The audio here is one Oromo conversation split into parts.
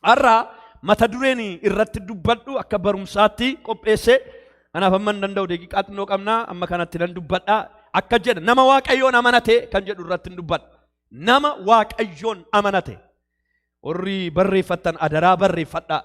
Har'a mata dureen irratti dubbadhu akka barumsaatti qopheesse. Kanaaf amma hin danda'u, daqiiqaa xinnoo qabna, amma kanatti nan dubbadha. Akka jedha, nama Waaqayyoon amanate kan jedhu irratti hin dubbadha. Nama Waaqayyoon amanate. Warri barreeffattan adaraa barreeffadhaa.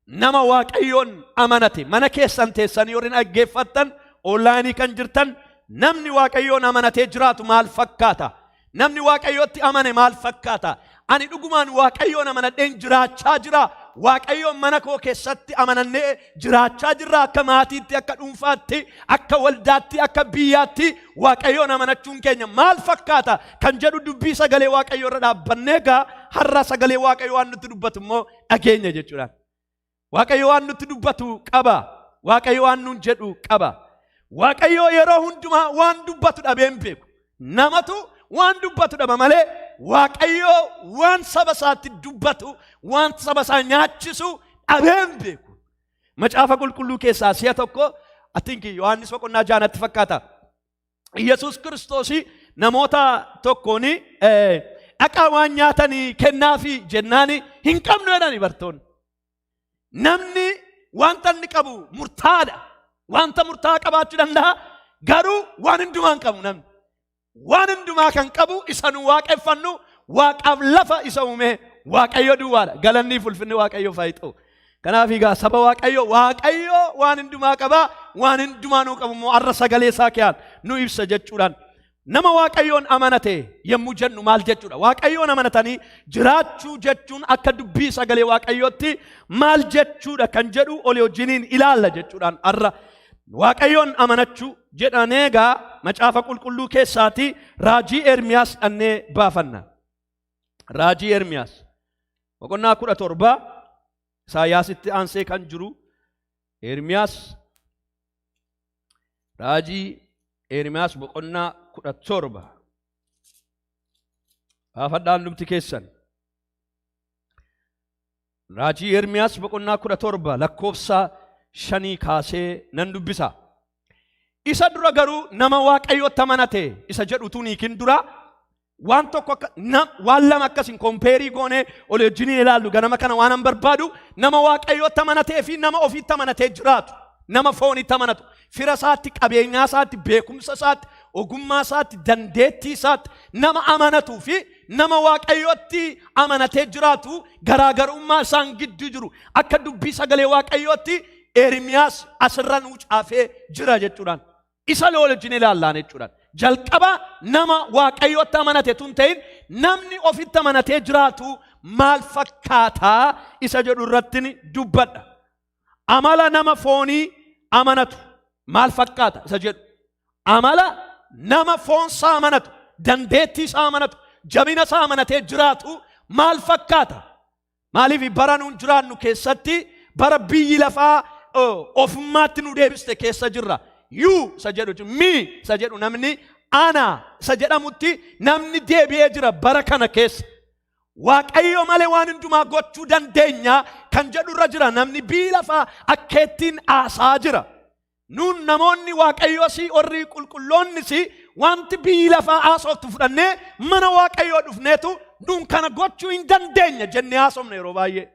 Nama Waaqayyoon amanate, mana keessan teessanii warri dhaggeeffattan, online kan jirtan, namni Waaqayyoon amanatee jiraatu maal fakkaata? Namni Waaqayyootti amane maal fakkaata? Ani dhugumaan Waaqayyoon amanadheen jiraachaa jira? Waaqayyoon mana koo keessatti amanannee jiraachaa jirra? Akka maatiitti, akka dhuunfaatti, akka waldaatti, akka biyyaatti Waaqayyoon amanachuun keenya maal fakkaata kan jedhu dubbii sagalee Waaqayyoo irra dhaabbannee egaa har'a sagalee Waaqayyoo waan nutti dubbatu immoo dhageenya jechuudha. Waaqayyo waan nutti dubbatu qaba. Waaqayyo waan nuun jedhu qaba. Waaqayyo yeroo hundumaa waan dubbatu dhabee hin beeku. Namatu waan dubbatu dhaba malee Waaqayyo waan saba isaatti dubbatu, waan saba isaa nyaachisu dhabee hin beeku. Macaafa Qulqulluu keessaa si'a tokko, I think Yohaannis boqonnaa 6 natti fakkaata. Yesuus Kiristoos namoota tokkoon dhaqaa waan nyaatanii kennaafi jennaani, hin qabnu jedhani bartoonni. Namni wanta inni qabu murtaa'aadha. Wanta murtaa'aa qabaachuu danda'a. Garuu waan hundumaa hin qabu namni. Waan hundumaa kan qabu isa nu waaqeffannu, waaqaaf lafa isa uume Waaqayyo duwwaadha. Galannii fi ulfinni Waaqayyoof haa ta'u. Kanaaf egaa saba Waaqayyo, Waaqayyo waan hundumaa qaba, waan hundumaa nuu qabu immoo har'a sagalee isaa kiyaan nu ibsa jechuudhaan. Nama Waaqayyoon amanate yommuu jennu maal jechuudha? Waaqayyoon amanatanii jiraachuu jechuun akka dubbii sagalee Waaqayyootti maal jechuudha kan jedhu olii wajjiniin ilaalla jechuudhaan. Har'a Waaqayyoon amanachuu jedhanee egaa Macaafa Qulqulluu keessaati raajii Ermiyaas dhannee baafanna. Raajii Ermiyaas boqonnaa 17, Isaayyaasitti aansee kan jiru Ermiyaas, raajii Ermiyaas boqonnaa 17 baafadhaan dhumti keessan. Raajii Ermiyaas boqonnaa 17 lakkoofsa 5 kaasee nan dubbisa. Isa dura garuu nama Waaqayyootti amanate isa jedhu tun hiikin dura waan tokko akka waan lama akkasin compare goonee olii wajjiniin ilaallu ganama kana waan an barbaadu, nama Waaqayyootti amanatee fi nama ofiitti amanatee jiraatu, nama foonitti amanatu, fira isaatti, qabeenyaa isaatti, beekumsa isaatti, ogummaa isaatti, dandeettii isaatti nama amanatuu fi nama Waaqayyootti amanatee jiraatu garaagarummaa isaan gidduu jiru akka dubbii sagalee Waaqayyootti Ermiyaas asirra nuu caafee jira jechuudhaan isa lola wajjin ilaallaan jechuudhaan. Jalqaba nama Waaqayyootti amanate tun ta'in, namni ofitti amanatee jiraatu maal fakkaataa isa jedhu irratti dubbadha. Amala nama foonii amanatu maal fakkaata isa jedhu. Amala nama foonsaa amanatu, dandeettii isaa amanatu, jabina isaa amanatee jiraatu maal fakkaata? Maaliif bara nuun jiraannu keessatti bara biyyi lafaa ofummaatti nu deebiste keessa jirra. You isa jedhu, me isa jedhu, namni ana isa jedhamutti namni deebi'ee jira bara kana keessa. Waaqayyo malee waan hundumaa gochuu dandeenya kan jedhu irra jira, namni biyyi lafaa akkeettiin haasaa jira. Nuun namoonni Waaqayyoos, warri qulqulloonnis, wanti biyyi lafaa haasoftu fudhannee mana Waaqayyoo dhufneetu nuun kana gochuu hin dandeenya jennee haasofna yeroo baay'ee.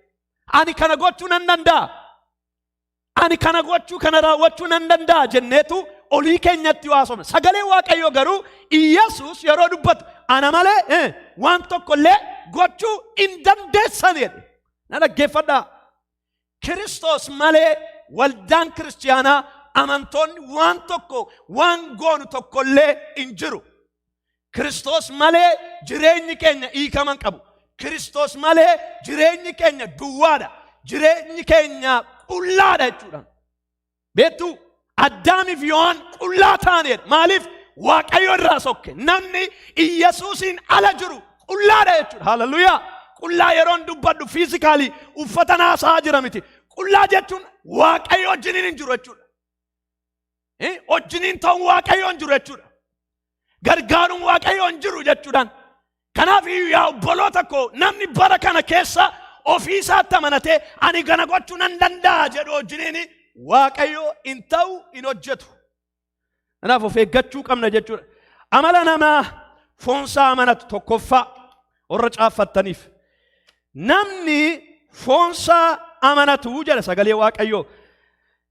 Ani kana gochuu nan danda'a. Ani kana gochuu, kana raawwachuu nan danda'a jenneetu olii keenyatti haasofna. Sagalee Waaqayyoo garuu Iyyasuus yeroo dubbatu, ana malee waan tokko illee gochuu hin dandeessan jedhe. Na dhaggeeffadhaa. Kiristoos malee waldaan kiristiyaanaa, amantoonni waan tokko waan goonu tokkollee hin jiru. Kiristoos malee jireenyi keenya hiikama hin qabu. Kiristoos malee jireenyi keenya duwwaadha. Jireenyi keenya qullaadha jechuudha. Beektuu, Addaamiif Yohaan qullaa ta'anidha. Maaliif? Waaqayyo irraa sokke. Namni Iyyasuusiin ala jiru qullaadha jechuudha. Hallelujaa. Qullaa yeroon dubbadhu physically uffata naasaa jira miti. Qullaa jechuun Waaqayyo wajjiniin hin jiru jechuudha. Wajjiniin ta'uun Waaqayyo hin jiru jechuudha. Gargaaruun Waaqayyo hin jiru jechuudhaan. Kanaaf iyyuu yaa obboloota koo, namni bara kana keessa ofii isaatti amanatee ani kana gochuu nan danda'a jedhu wajjiniin Waaqayyo hin ta'u, hin hojjetu. Kanaaf of eeggachuu qabna jechuudha. Amala namaa foonsaa amanatu tokkoffaa, warra caaffattaniif. Namni foonsaa amanatu jedha sagalee Waaqayyoo.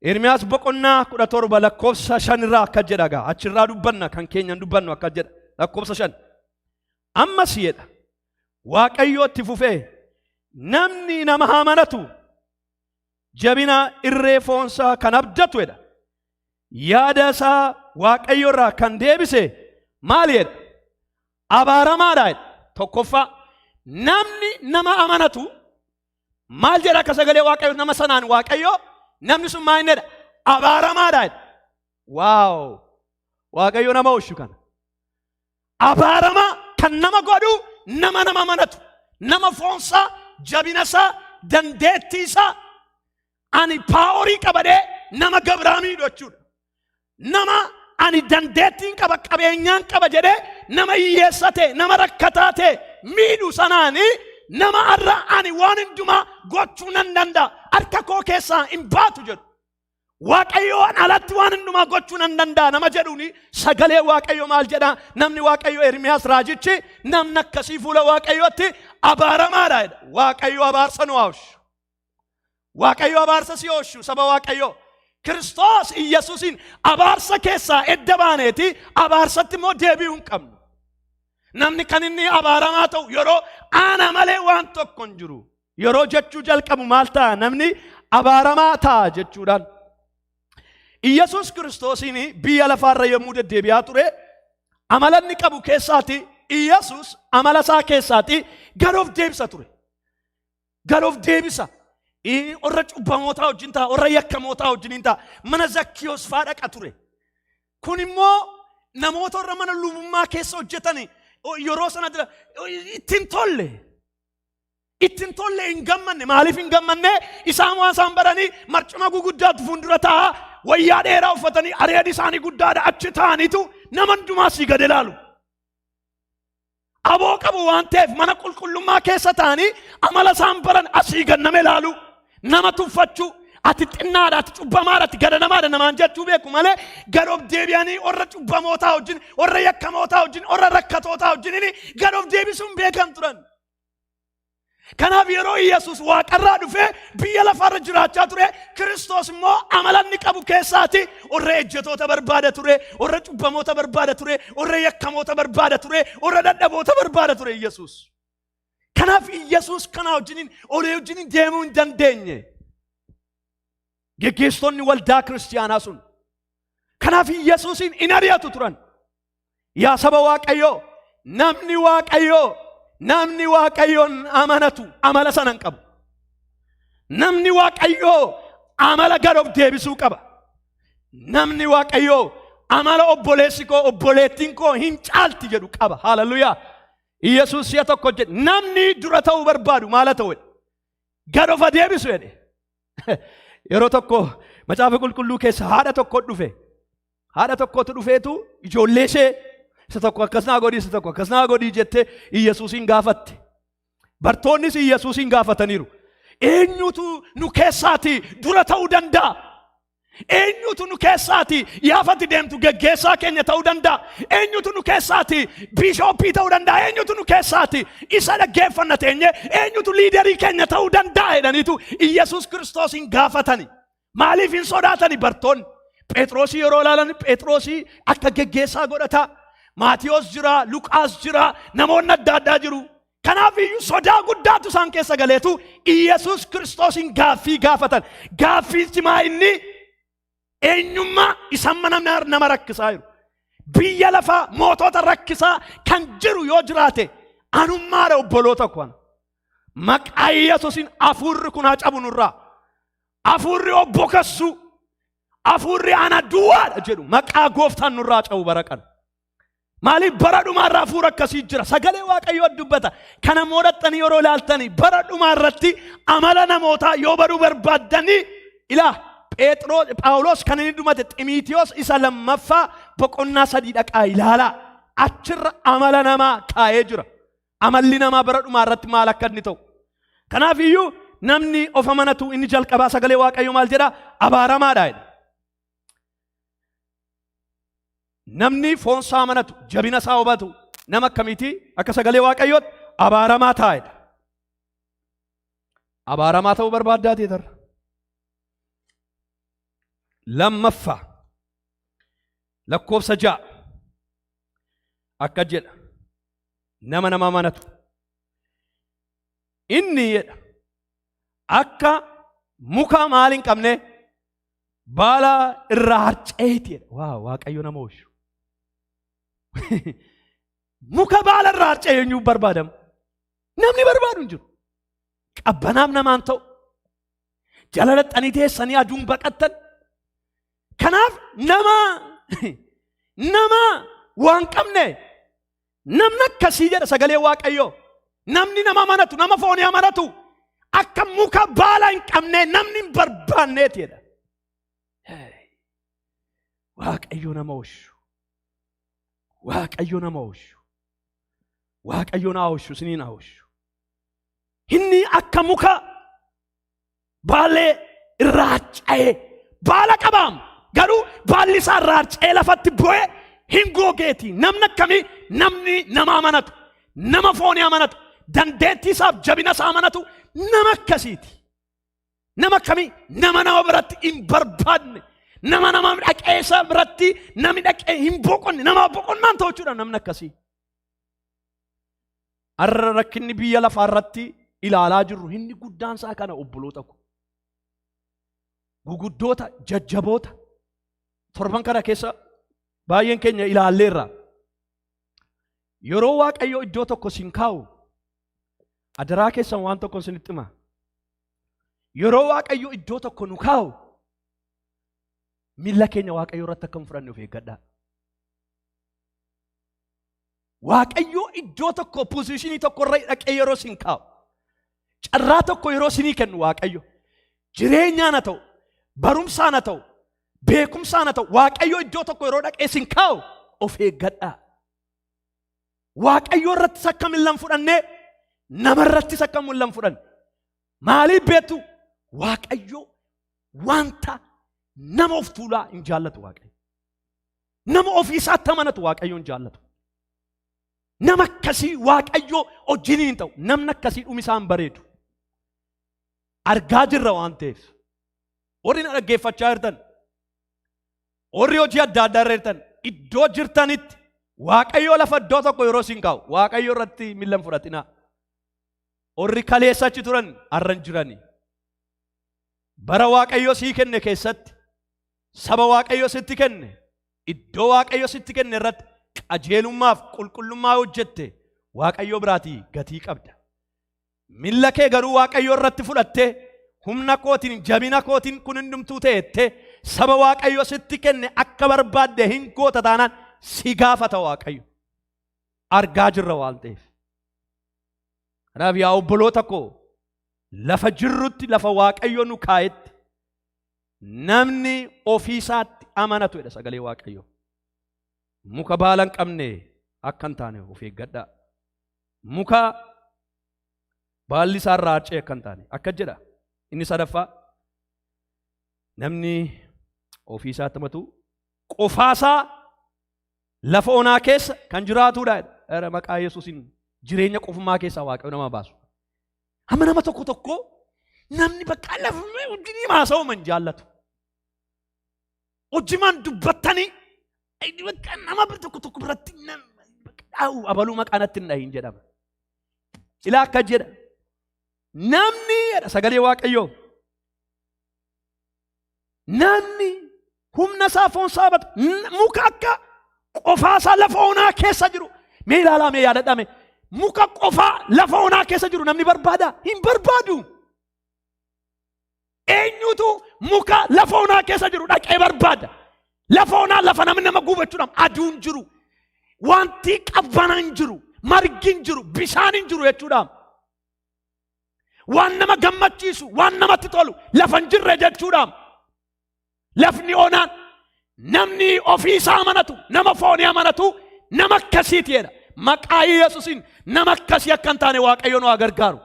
Ermiyaas boqonnaa 17 lakkoofsa 5 irraa akka jedha gaa achirraa dubbanna kan keenyan dubbannu akka jedha lakkoofsa 5. Ammas jedha Waaqayyoo itti fufee namni nama amanatu jabina irree foonsaa kan abdatu jedha. Yaada isaa Waaqayyo irraa kan deebise maali jedha? Abaaramaadha jedha. Tokkoffaa namni nama amanatu maal jedha akka sagalee Waaqayyo nama sanaan Waaqayyo namni sun maal jedha? Abaaramaadha jedha. Waaw! Waaqayyo nama oolchu kana. Abaaramaa kan nama godhu nama nama amanatu, nama foonsaa, jabinasaa, dandeettiisaa, ani power qabadhee nama gabraa miidhu jechuudha. Nama ani dandeettiin qaba, qabeenyaan qaba jedhee nama hiyyeessa ta'e, nama rakkataa ta'e miidhu sanaani nama har'a ani waan hundumaa gochuu nan danda'a, harka koo keessaa hin baatu jedhu. Waaqayyoon alatti waan hundumaa gochuu nan danda'a nama jedhuuni sagalee Waaqayyo maal jedha? Namni Waaqayyo Ermiyaas raajichi namni akkasii fuula Waaqayyootti abaaramaadha jedha. Waaqayyo abaarsa nu haa oolchu. Waaqayyo abaarsa si oolchu saba Waaqayyo. Kiristoos Iyyasuusiin abaarsa keessaa edda baaneeti abaarsatti immoo deebi'uu hin qabnu. Namni kan inni abaaramaa ta'u yeroo ana malee waan tokko hin jiru. Yeroo jechuu jalqabu maal ta'a? Namni abaaramaa ta'a jechuudhaan. Iyyasuus Kiristoosiin biyya lafaarra yommuu deddeebi'aa ture amala inni qabu keessaati Iyyasuus amala isaa keessaati gad of deebisa ture. Gad of deebisa. Warra cubbamootaa wajjin ta'a, warra yakkamootaa wajjin ta'a. Mana Zakkiyoos faa dhaqa ture. Kun immoo namoota warra mana lubummaa keessa hojjetan yeroo sana ittiin tolle. Ittiin tolle, hin gammanne. Maaliif hin gammanne? Isaan waan isaan baranii marcuma guguddaatu fuuldura taa'a. Wayyaa dheeraa uffatanii areedi isaanii guddaadha achi taa'aniitu nama hundumaa sii gad ilaalu. Aboo qabu waan ta'eef mana qulqullummaa keessa ta'anii amala isaan baran asii gad nama ilaalu. Nama tuffachuu, ati xinnaadha, ati cubbamaadha, ati gadanamaadha namaan jechuu beeku malee gad of deebi'anii warra cubbamootaa wajjin, warra yakkamootaa wajjin, warra rakkatootaa wajjin gad of deebisuun beekan turan. Kanaaf yeroo Yesuus waaqarraa dhufee biyya lafaarra jiraachaa ture, Kiristoos immoo amala inni qabu keessaati warra ejjetoota barbaada ture, warra cubbamoota barbaada ture, warra yakkamoota barbaada ture, warra dadhaboota barbaada ture Yesuus. Kanaaf Yesuus kana wajjiniin olii wajjiniin deemuu hin dandeenye. Geggeessitoonni waldaa kiristiyaanaa sun. Kanaaf Yesuusiin in ari'atu turan. Yaa saba Waaqayyoo, namni Waaqayyoon amanatu amala sana hin qabu. Namni Waaqayyoo amala gad of deebisuu qaba. Namni Waaqayyoo amala obboleessi koo obboleettiin koo hin caalti jedhu qaba. Haaleluyyaa. Yesuus si'a tokko jedhe namni dura ta'uu barbaadu maal haa ta'u jedhe? Gad of deebisu jedhe. Yeroo tokko macaafa qulqulluu keessa haadha tokko dhufe. Haadha tokkotu dhufeetu ijoollee ishee isa tokko akkas naa godhi, isa tokko akkas naa godhi jettee Iyyasuusiin gaafatte. Bartoonnis Iyyasuusiin gaafataniiru. Eenyutu nu keessaati dura ta'uu danda'a? Eenyutu nu keessaati yaafatti deemtu geggeessaa keenya ta'uu danda'a? Eenyutu nu keessaati bishop ta'uu danda'a? Eenyutu nu keessaati isa dhaggeeffanna teenye? Eenyutu leader keenya ta'uu danda'a jedhaniitu Iyyasuus Kiristoosiin gaafatani. Maaliif hin sodaatani bartoonni? Phexrosii yeroo ilaalan Phexrosii akka geggeessaa godhata. Maatiyos jira, Luqaas jira, namoonni adda addaa jiru. Kanaaf iyyuu sodaa guddaatu isaan keessa galeetu Iyyasuus Kiristoosiin gaaffii gaafatan. Gaaffiin cimaa inni eenyummaa isaan mana nama rakkisaa jiru. Biyya lafaa mootota rakkisaa kan jiru yoo jiraate anummaadha obboloota koo. Maqaa Iyyasuusiin hafuurri kun haa cabu nurraa. Hafuurri obbo kassuu, hafuurri ana duwwaadha jedhu maqaa gooftaan nurraa cabu bara kana. Maaliif bara dhumaarraa hafuura akkasii jira. Sagalee Waaqayyoo dubbata. Kana immoo dhaxxanii yeroo ilaaltanii bara dhumaa irratti amala namootaa yoo baruu barbaaddanii ilaa Phexros Phaawulos kan inni dubbate Ximiitiyoos isa lammaffaa boqonnaa 3 dhaqaa ilaalaa. Achirra amala namaa kaa'ee jira. Amalli namaa bara dhumaa irratti maal akka inni ta'u. Kanaaf iyyuu namni of amanatu inni jalqabaa sagalee Waaqayyoo maal jedha? Abaaramaadha jedha. Namni foon isaa amanatu, jabina isaa hubatu nama akkamiiti? Akka sagalee Waaqayyootti abaaramaa taa'edha. Abaaramaa ta'uu barbaaddaa teetarra. Lammaffaa, lakkoofsa 6 akka jedha: nama nama amanatu. Inni jedha, akka muka maal hin qabne, baala irraa harca'eeti jedha. Waa Waaqayyo nama oolchu. Muka baala irraa harca'e eenyuuf barbaadamu? Namni barbaadu hin jiru. Qabbanaaf namaan ta'u. Jala laxxanii teessanii aduun baqattan. Kanaaf nama waan qabne, namni akkasii jedha sagalee Waaqayyoo. Namni nama amanatu, nama foonii amanatu, akka muka baala hin qabne, namni hin barbaanneeti jedha. Waaqayyo nama oolchu. Waaqayyo nama oolchu. Waaqayyo na oolchu, isiniin haa oolchu. Inni akka muka baalee irraa harca'ee, baala qabaam garuu baalli isaa irraa harca'ee lafatti bu'ee hin gogeeti. Namni akkamii? Namni nama amanatu, nama foonii amanatu, dandeettii isaaf jabina isaa amanatu nama akkasiiti. Nama akkamii? Nama nama biratti hin barbaadne, nama nama dhaqee isa biratti namni dhaqee hin boqonne, nama boqonnaan ta'u jechuudha namni akkasii. Har'a rakkinni biyya lafaa irratti ilaalaa jirru inni guddaan isaa kana, obboloota ko. Guguddoota jajjaboota torban kana keessa baay'een keenya ilaalleerra. Yeroo Waaqayyo iddoo tokko sin kaa'u, adaraa keessan waan tokko isinitti hima. Yeroo Waaqayyo iddoo tokko nu kaa'u, miilla keenya Waaqayyo irratti akka hin fudhanne of eeggadhaa. Waaqayyo iddoo tokko, position tokko irra dhaqee yeroo sin kaa'u, carraa tokko yeroo sinii kennu, Waaqayyo jireenyaan haa ta'u, barumsaan haa ta'u, beekumsaan haa ta'u, Waaqayyo iddoo tokko yeroo dhaqee sin kaa'u of eeggadhaa. Waaqayyo irrattis akka miilla hin fudhannee, nama irrattis akka miilla hin fudhanne. Maaliif beektu? Waaqayyo wanta nama of tuulaa hin jaallatu Waaqayyo. Nama ofii isaatti amanatu Waaqayyo hin jaallatu. Nama akkasii Waaqayyo wajjin hin ta'u. Namni akkasii dhumi isaa hin bareedu. Argaa jirra waan ta'eef. Warri na dhaggeeffachaa jirtan, warri hojii adda addaa irra jirtan, iddoo jirtanitti Waaqayyo lafa iddoo tokko yeroo isin kaa'u, Waaqayyo irratti miilla hin fudhatinaa. Warri kaleessa achi turan har'a hin jirani. Bara Waaqayyo sii kenne keessatti, saba Waaqayyo sitti kenne, iddoo Waaqayyo sitti kenne irratti qajeelummaaf qulqullummaa hojjette Waaqayyo biraatii gatii qabda. Milla kee garuu Waaqayyo irratti fudhattee, humna kootiin, jabina kootiin kun hundumtuu ta'ettee saba Waaqayyo sitti kenne akka barbaadde hin goota taanaan si gaafata Waaqayyo. Argaa jirra waan ta'eef. Kanaaf yaa obboloota koo, lafa jirrutti, lafa Waaqayyo nu kaa'etti, namni ofii isaatti amanatu jedha sagalee Waaqayyo. Muka baala hin qabne akka hin taane of eeggadhaa. Muka baalli isaa irraa harca'e akka hin taane akka jedha. Inni sadaffaa, namni ofii isaatti amanatu qofaasaa lafa onaa keessa kan jiraatudha. Era maqaa Yesuusiin jireenya qofummaa keessaa Waaqayyo nama baasu. Amma nama tokko tokko namni bakka lafa wajjin haasa'u man jaallatu. Hojimaan dubbattanii bakka nama tokko tokko biratti dhaa'u, abaluu maqaa natti hin dhahin jedhama. Ilaa, akka jedha. Namni jedha sagalee Waaqayyoo. Namni humna isaa foon isaa batu muka akka qofaa isaa lafa onaa keessa jiru. Mee ilaalaa, mee yaadadhaa, mee muka qofaa lafa onaa keessa jiru namni barbaada? Hin barbaadu. Eenyutu muka lafa onaa keessa jiru dhaqee barbaada? Lafa onaa, lafa namni nama gubachuudhaaf aduun jiru, wanti qabbanaan hin jiru, margi hin jiru, bishaan hin jiru jechuudha. Waan nama gammachiisu, waan namatti tolu lafa hin jirre jechuudha. Lafni onaan, namni ofii isaa amanatu, nama foonii amanatu, nama akkasiiti jedha. Maqaa Yesuusiin nama akkasii akka hin taane Waaqayyo nu haa gargaaru.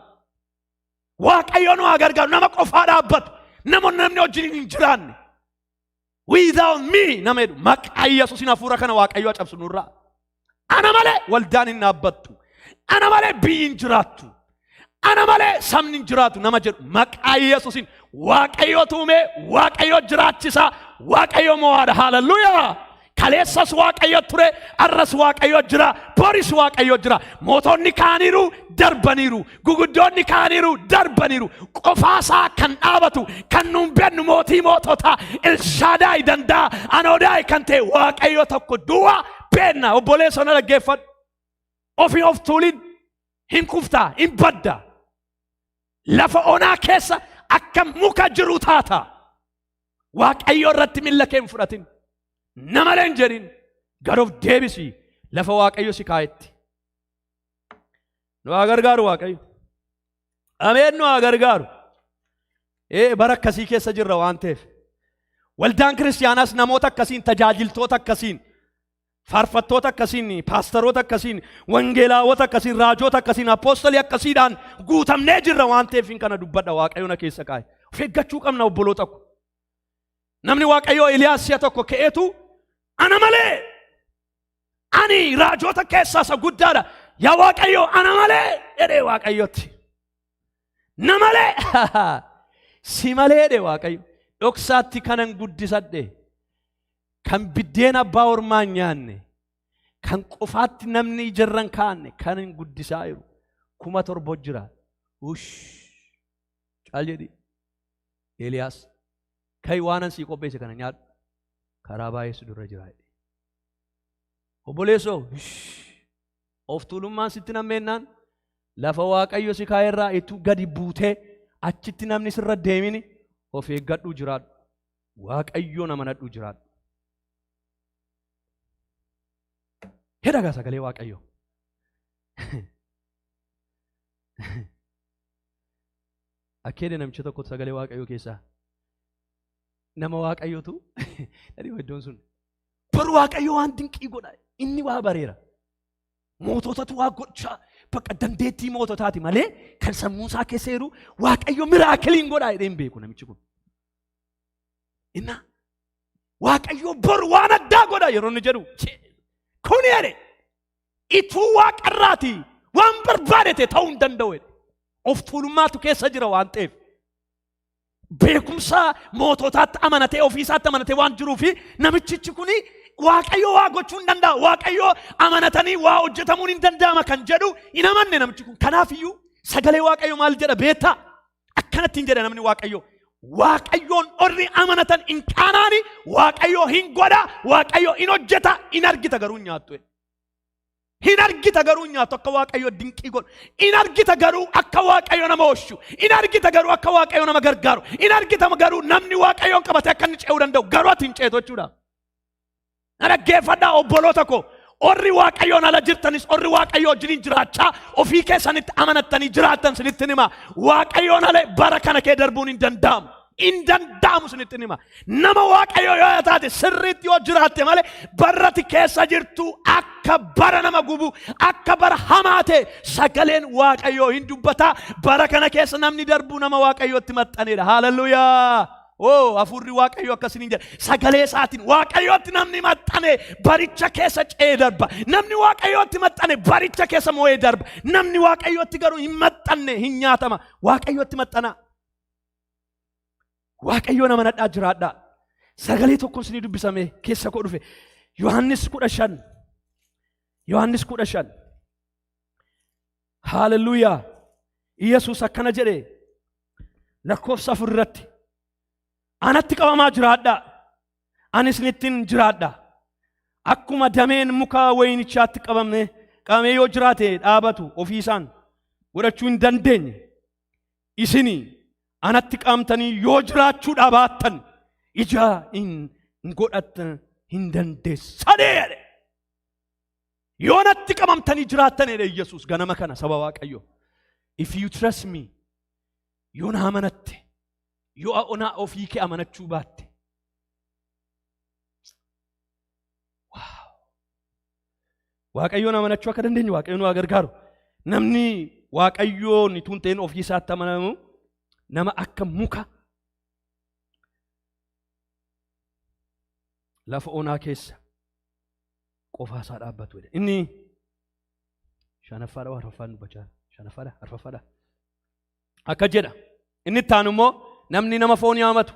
Waaqayyo nu haa gargaaru. Nama qofaa dhaabbatu, nama namni wajjin hin jiraanne. "Without me" nama jedhu, maqaa Yesuusiin hafuura kana Waaqayyo haa cabsu nurraa. Ana malee waldaan hin dhaabbattu. Ana malee biyyi hin jiraattu. Ana malee sabni hin jiraatu nama jedhu maqaa Yesuusiin Waaqayyotu uume, Waaqayyo jiraachisa, Waaqayyo mo'aadha. Haalelluuyaa! Kaleessas Waaqayyo ture, arras Waaqayyo jira, boris Waaqayyo jira. Mootonni kaaniiru darbaniiru, guguddoonni kaaniiru darbaniiru. Qofaasaa kan dhaabatu, kan nuun bennu mootii moototaa, Elshaadaay danda'a, Anoodaay kan ta'e Waaqayyo tokko duwwaa beenna. Obboleessa na dhaggeeffadhu. Ofii of tuulin. Hin kuftaa, hin badda. Lafa onaa keessa akka muka jiru taata. Waaqayyo irratti milla kee hin fudhatin. Namalee hin jedhin. Gara of deebisi lafa Waaqayyo si kaa'etti. Nu haa gargaaru Waaqayyo. Ameen nu haa gargaaru. Ee bara akkasii keessa jirra waan ta'eef. Waldaan kiristaanaas namoota akkasiin tajaajiltoota akkasiin faarfattoota akkasiin, paastaroota akkasiin, wangeelaawota akkasiin, raajoota akkasiin, appoostolii akkasiidhaan guutamnee jirra waan ta'eef kana dubbadha Waaqayyo na keessa kaa'e. Of eeggachuu qabna obboloota ko. Namni Waaqayyoo Eeliyaas si'a tokko ka'eetu ana malee ani raajoota keessaa isa guddaadha. Yaa Waaqayyo ana malee jedhee Waaqayyotti. Na malee si malee jedhe Waaqayyo. Dhoksaatti kanan guddisadhe. Kan biddeen abbaa ormaa hin nyaanne, kan qofaatti namni ijarra hin kaa'anne, kan hin guddisaa jiru 7,000 jira. Ush! Caal jedhi. Eeliyaas, ka'i waanan sii qopheesse kana nyaadhu. Karaa baay'ee si dura jira jedhe. Obboleessoo, ush! Of tuulummaan sitti nammeennaan lafa Waaqayyo si kaa'erraa ituu gadi buutee achitti namni sirra deemini of eeggadhuu jiraadhu. Waaqayyoon amanadhuu jiraadhu. Hedhagaa sagalee Waaqayyoo. Akkeedhe namicha tokkotu sagalee Waaqayyoo keessaa nama Waaqayyootu dhadhii iddoon sun. Bar Waaqayyo waan dinqii godha inni waa bareera. Moototatu waa gochaa bakka dandeettii moototaati malee kan sammuu isaa keessa jiru Waaqayyo miraakiliin godha jedhee hin beeku namichi kun. Inna Waaqayyo bor waan addaa godha yeroo inni jedhu kun jedhe ituu waaqarraati waan barbaade ta'e ta'uu hin danda'u jedhe. Of tuulummaatu keessa jira waan ta'eef. Beekumsa moototaatti amanatee ofii isaatti amanatee waan jiruufi namichichi kuni Waaqayyo waa gochuu hin danda'a. Waaqayyo amanatanii waa hojjetamuun hin danda'ama kan jedhu hin amanne namichi kun. Kanaaf iyyuu sagalee Waaqayyo maal jedha beektaa? Akkanatti hin jedha namni Waaqayyo. Waaqayyoon orri amanatan hin qaanaani, Waaqayyo hin godha, Waaqayyo hin hojjeta, hin argita garuu hin nyaattu. Hin argita garuu hin nyaattu akka Waaqayyo dinqii godhu. Hin argita garuu akka Waaqayyo nama oolchu. Hin argita garuu akka Waaqayyo nama gargaaru. Hin argita garuu namni Waaqayyoon qabate akka inni ce'uu danda'u. Garuu ati hin ceetu jechuudha. Na dhaggeeffadhaa obboloota koo. Orri Waaqayyoon ala jirtanis orri Waaqayyo wajjiniin jiraachaa ofii keessanitti amanattanii jiraattan isinitti hima. Waaqayyoon ala bara kana kee darbuun hin danda'amu. Hin danda'amu isinitti hima. Nama Waaqayyo yoo taate sirriitti yoo jiraatte malee barrati keessa jirtu akka bara nama gubu akka bara hamaa ta'e sagaleen Waaqayyoo hin dubbata. Bara kana keessa namni darbu nama Waaqayyootti maxxanedha. Haalelluyaa! Oo, hafuurri Waaqayyoo akkasiniin jedha. Sagalee isaatiin Waaqayyootti namni maxxane baricha keessa ce'ee darba. Namni Waaqayyootti maxxane baricha keessa moo'ee darba. Namni Waaqayyootti garuu hin maxxanne hin nyaatama. Waaqayyootti maxxanaa. Waaqayyoon amanadhaa jiraadhaa. Sagalee tokko isinii dubbisame keessa koo dhufe. Yohaannis 15. Yohaannis 15. Haalelluuyaa. Yesuus akkana jedhe lakkoofsa 4 irratti. Anatti qabamaa jiraadhaa. Ani isinittin jiraadha. Akkuma dameen muka wayinichaatti qabamee qabamee yoo jiraate dhaabatu ofiisaan godhachuu hin dandeenye. Isini anatti qabamtanii yoo jiraachuu dhabaattan ija hin godhattan hin dandeessanee jedhe. Yoo natti qabamtanii jiraattan jedhe Yesuus ganama kana saba Waaqayyoo. If you trust me, yoo na amanatte, yoo na ofii kee amanachuu baatte. Wow. Waaqayyoon amanachuu akka dandeenyu Waaqayyoon waa gargaaru. Namni Waaqayyoon utuu hin ta'in ofii isaatti amanamu nama akka muka lafa onaa keessa qofaa isaa dhaabbatu jedhe. Inni shanaffaadha arfaffaan dubbachaa shanaffaadha arfaffaadha. Akka jedha. Inni itti aanu immoo namni nama foonii haamatu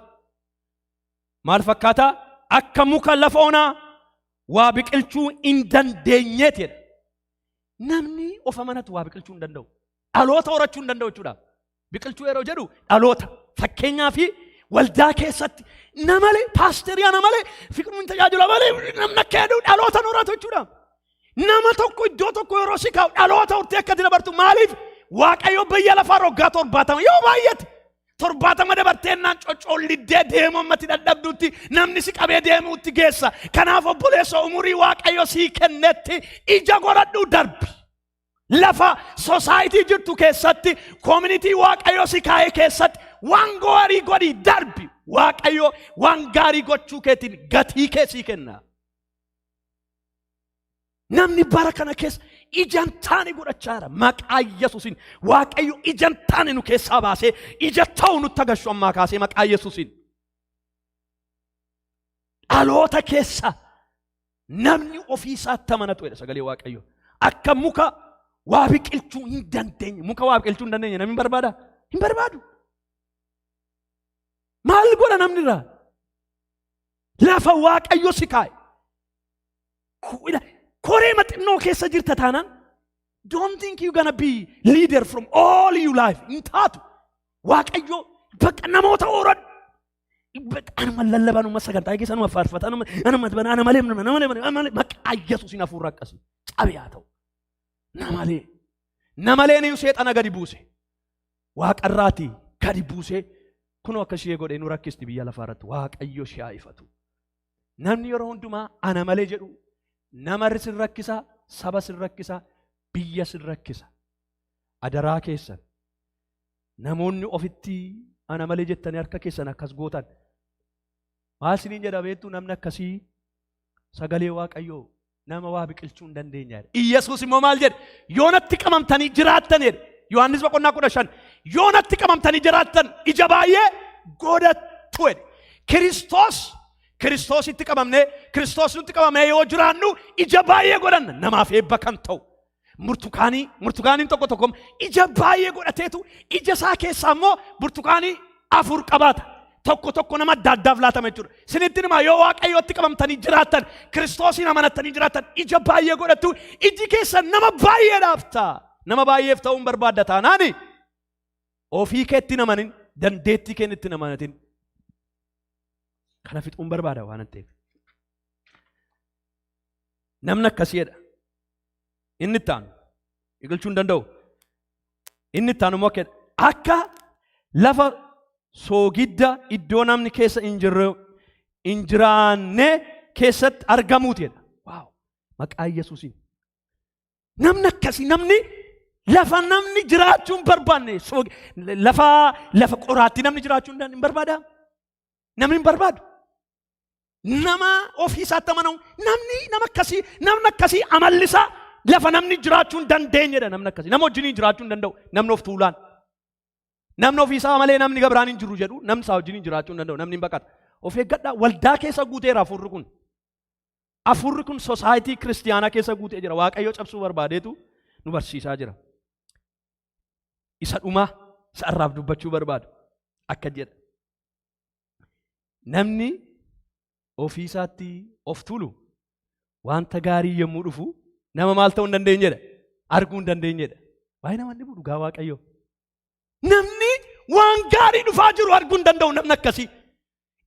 maal fakkaata? Akka muka lafa onaa waa biqilchuu hin dandeenyeeti jedha. Namni of amanatu waa biqilchuu hin danda'u. Dhaloota horachuu hin danda'u jechuudha. Biqilchuu yeroo jedhu dhaloota. Fakkeenyaa fi waldaa keessatti namalee, paasterii ana malee, fiqruun tajaajila malee namni akka jedhu dhaloota hin horatu jechuudha. Nama tokko iddoo tokko yeroo si kaa'u dhaloota hortee akka itti dabartu. Maaliif? Waaqayyo biyya lafaa waggaa 70 yoo baay'ate 70 dabarteennaan cocoolliddee deemuu ammatti dadhabdutti namni si qabee deemuutti geessa. Kanaaf obboleessa, umurii Waaqayyo sii kennetti ija godhadhuu darbi. Lafa society jirtu keessatti, community Waaqayyo si kaa'e keessatti waan gaarii godhii darbi. Waaqayyo waan gaarii gochuu keetiin gatii kee sii kenna. Namni bara kana keessa ija hin taane godhachaa jira. Maqaa Yesuusiin Waaqayyo ija hin taane nu keessaa baasee ija ta'u nutti agarsiisu ammaa kaasee maqaa Yesuusiin. Dhaloota keessa namni ofii isaatti amanatu jedha sagalee Waaqayyo. Akka muka waa biqilchuu hin dandeenye. Muka waa biqilchuu hin dandeenye namni hin barbaada? Hin barbaadu. Maal godha namni irraa? Lafa Waaqayyo si kaa'e. Koree maxinnoo keessa jirta taanaan, don't think you gonna be leader from all your life. Hin taatu. Waaqayyo bakka namoota horadhu. Anuma lallabaa, anuma sagantaa keessa, anuma faarfata, anuma anuma ana malee, ana malee, ana malee. Maqaa Yesuusiin hafuurra akkasii cabe haa ta'u. Namalee namaleen iyyuu seexana gadi buuse. Waaqarraatii gadi buusee kunoo akka ishee godhee nu rakkisti biyya lafaa irratti. Waaqayyo ishee haa ifatu. Namni yeroo hundumaa ana malee jedhu namarri sin rakkisa, saba sin rakkisa, biyya sin rakkisa. Adaraa keessan, namoonni ofitti ana malee jettanii harka keessan akkas gootan. Maal isiniin jedha beektu? Namni akkasii sagalee Waaqayyoo nama waa biqilchuu hin dandeenye. Iyyasuus immoo maal jedhe? "Yoo natti qabamtanii jiraattan," jedhe. Yohaannis boqonnaa 15. "Yoo natti qabamtanii jiraattan ija baay'ee godhattu," jedhe. Kiristoositti qabamnee, Kiristoos nutti qabamnee yoo jiraannu ija baay'ee godhanna, namaaf eebba kan ta'u. Burtukaaniin tokko tokko ija baay'ee godhateetu ija isaa keessaa immoo burtukaanii afur qabaata. Tokko tokko nama adda addaaf laatama jechuudha. Isinitti himaa, yoo Waaqayyootti qabamtanii jiraattan, Kiristoosiin amanattanii jiraattan, ija baay'ee godhattu, iji keessan nama baay'eedhaaf ta'a. Nama baay'eef ta'uun barbaadda taanaani ofii keetti namanin, dandeettii keetti namanatin. Kana fixuun barbaada waan ta'eef. Namni akkasiidha. Inni itti aanu biqilchuu hin danda'u. Inni itti aanu immoo akka lafa soogidda iddoo namni keessa hin jirre, hin jiraanne keessatti argamuuti jedha. Wow! Maqaa Yesuusiin. Namni akkasii, namni lafa namni jiraachuu hin barbaanne, lafa qoraatti namni jiraachuu hin barbaadaa? Namni hin barbaadu. Nama ofii isaatti amanamu, namni nama akkasii, namni akkasii amalli isaa lafa namni jiraachuu hin dandeenyedha. Namni akkasii nama wajjin jiraachuu hin danda'u. Namni of tuulaan, namni ofii isaa malee namni gabiraan hin jiru jedhu, namni isaa wajjin jiraachuu hin danda'u, namni hin baqata. Of eeggadhaa, waldaa keessa guuteera hafuurri kun. Hafuurri kun society kiristiyaanaa keessa guutee jira. Waaqayyo cabsuu barbaadeetu nu barsiisaa jira. Isa dhumaa isa irraaf dubbachuu barbaadu akka jedha. Namni ofii isaatti of tuulu wanta gaarii yommuu dhufu nama maal ta'uu hin dandeenyedha? Arguu hin dandeenyedha. Waa'ee nama dhibu dhugaa Waaqayyo. Namni waan gaarii dhufaa jiru arguu hin danda'u namni akkasii.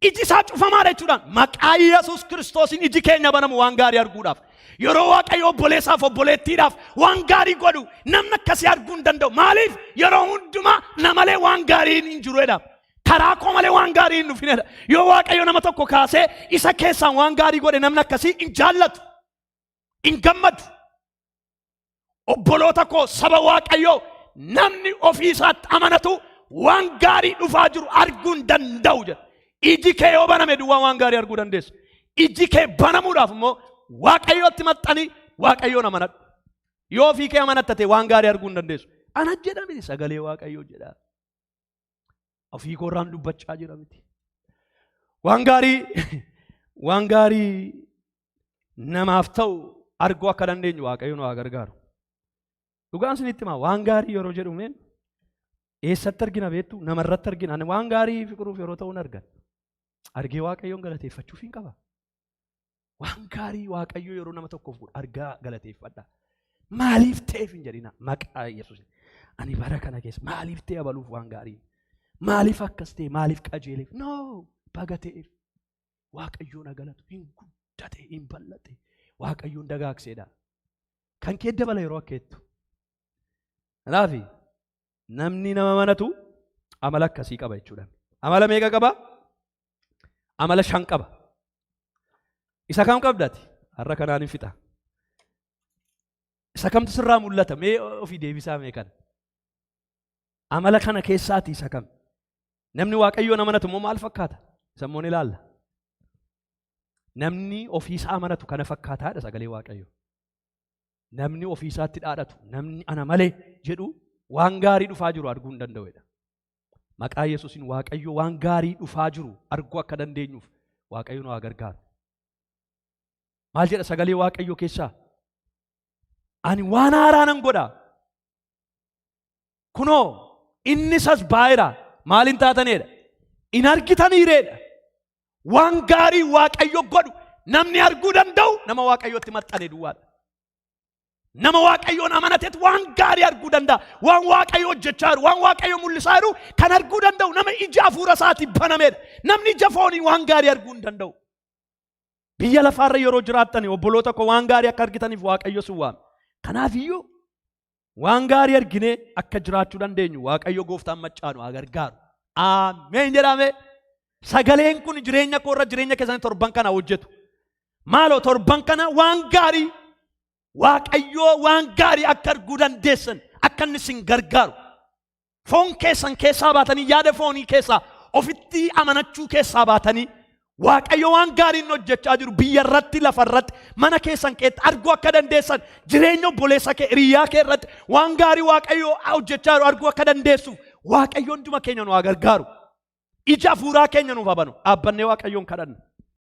Iji isaa cufamaadha jechuudhaan. Maqaa Yesuus Kiristoosiin iji keenya banamu waan gaarii arguudhaaf. Yeroo Waaqayyo obboleessaaf obboleettiidhaaf waan gaarii godhu namni akkasii arguu hin danda'u. Maaliif? Yeroo hundumaa namalee waan gaarii hin jiru jedha. Karaa koo malee waan gaarii hin dhufinedha. Yoo Waaqayyo nama tokko kaasee isa keessaan waan gaarii godhe namni akkasii hin jaallatu. Hin gammadu. Obboloota koo, saba Waaqayyoo, namni ofii isaatti amanatu waan gaarii dhufaa jiru arguu hin danda'u jedha. Iji kee yoo baname duwwaa waan gaarii arguu dandeessa. Iji kee banamuudhaaf immoo Waaqayyootti maxxanii Waaqayyoon amanadhu. Yoo ofii kee amanatta ta'e waan gaarii arguu hin dandeessu. Ana jedha miti, sagalee Waaqayyoo jedha. Ofii koorraan dubbachaa jira miti. Waan gaarii namaaf ta'u arguu akka dandeenyu Waaqayyo nu haa gargaaru. Dhugaan isinitti himaa, waan gaarii yeroo jedhu meen Eessatti argina beektu? Namarratti argina. Ani waan gaarii Fiqiruuf yeroo ta'uun argan. Argee Waaqayyoon galateeffachuuf hin qaba. Waan gaarii Waaqayyo yeroo nama tokkoof godhu argaa galateeffadha. Maaliif ta'eef hin jedhina maqaa Yesuus. Ani bara kana keessa maaliif ta'e abaluuf waan gaarii? Maaliif akkas ta'e? Maaliif qajeeleef? No, baga ta'eef. Waaqayyoon galatu hin guddate, hin bal'ate. Waaqayyoon dagaagseedha. Kan kee dabala yeroo akkeettu. Kanaaf namni nama amanatu amala akkasii qaba jechuudha. Amala meeqa qaba? Amala shan qaba. Isa kam qabdati? Har'a kanaan hin fixa. Isa kamtu sirraa mul'ata? Mee ofii deebisaa mee kana. Amala kana keessaati isa kam? Namni Waaqayyoon amanatu immoo maal fakkaata? Isa immoo ni ilaalla. Namni ofiisaa amanatu kana fakkaataadha sagalee Waaqayyoo. Namni ofiisaatti dhaadhatu, namni ana malee jedhu waan gaarii dhufaa jiru arguu hin danda'udha. Maqaa Yesuusiin Waaqayyo waan gaarii dhufaa jiru arguu akka dandeenyuuf Waaqayyo nu haa gargaaru. Maal jedha sagalee Waaqayyoo keessaa? Ani waan haaraa nan godha. Kunoo inni sas baay'eera. Maaliin taataneedha? In argitaniireedha. Waan gaarii Waaqayyo godhu namni arguu danda'u nama Waaqayyotti maxxane duwwaadha. Nama Waaqayyoon amanatetu waan gaarii arguu danda'a. Waan Waaqayyo hojjechaa jiru, waan Waaqayyo mul'isaa jiru kan arguu danda'u nama ija hafuura isaatiin banameedha. Namni ija foonii waan gaarii arguu hin danda'u. Biyya lafaarra yeroo jiraattan, obboloota koo, waan gaarii akka argitaniif Waaqayyo si waame. Kanaaf iyyuu waan gaarii arginee akka jiraachuu dandeenyu Waaqayyo gooftaan maccaanu haa gargaaru. Ameen jedhame. Sagaleen kun jireenya koo irra, jireenya keessanii torban kana hojjetu. Maaloo torban kana waan gaarii Waaqayyoo, waan gaarii akka arguu dandeessan akka inni isin gargaaru. Foon keessan keessaa baatanii, yaada foonii keessaa, ofitti amanachuu keessaa baatanii, Waaqayyo waan gaarii inni hojjechaa jiru biyya irratti, lafa irratti, mana keessan keessatti arguu akka dandeessan, jireenya obboleessa kee, hiriyaa kee irratti waan gaarii Waaqayyo hojjechaa jiru arguu akka dandeessuuf Waaqayyo hunduma keenya nu haa gargaaru. Ija hafuuraa keenya nuuf haa banu. Dhaabbannee Waaqayyoon kadhanna.